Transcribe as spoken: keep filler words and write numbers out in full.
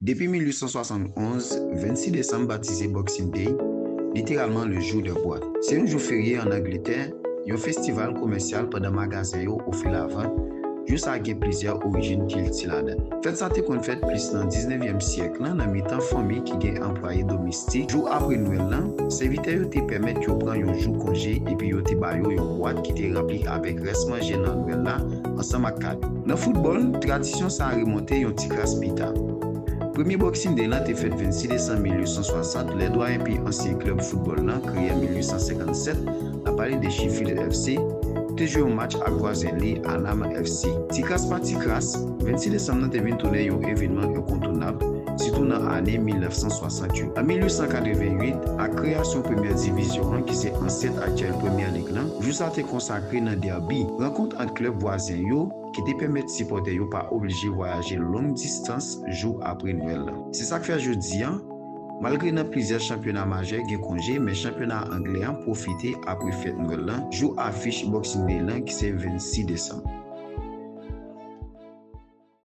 Depi mil uit san swasannonz, vennsis desanm batize Boxing Day, literalman le jour des boîtes. Se yon jou ferye ann Angletè, yon festival komèsyal pandan magazen yo ofri lavant. Jou sa a gen plizyè orijin kilti ladan l. Fèt sa te konn fèt plis nan diznevyèm syèk lan nan mitan fanmi ki gen anplwaye domestik. Jou apre Nwèl lan, sèvitè yo te pèmèt yo pran yon jou konje epi yo te ba yo yon bwat ki te ranpli avèk rès manje nan Nwèl la ansanm ak kado. Nan foutbòl, tradisyon sa a remonte yon ti kras pita. Premye Boxing Day lan te fèt vennsis desanm mil uit san swasant, lè dwayen pi ansyen klèb foutbòl lan, kreye an mil uit san senkannsèt, n ap pale de Sheffield F C, te jwe yon match ak vwazen li, Alnam F C. Ti kras pa ti kras, vennsis desanm nan te vin tounen yon evènman enkontounab, sitou nan ane mil nèf san swasant yo. An mil uit san katrevenn uit, ak kreyasyon premyè divizyon an, ki se ansèt aktyèl Premyè Lig lan, jou sa te konsakre nan dèbi, rankont ant klèb vwazen yo, ki te pèmèt sipòtè yo pa oblije vwayaje long distans jou apre Nwèl lan. Se sa k fè jodi a, malgre nan plizyè chanpyona majè gen konje, men chanpyona anglè an pwofite apre fèt Nwèl lan, jou afich Boxing Day lan ki se vennsis desanm.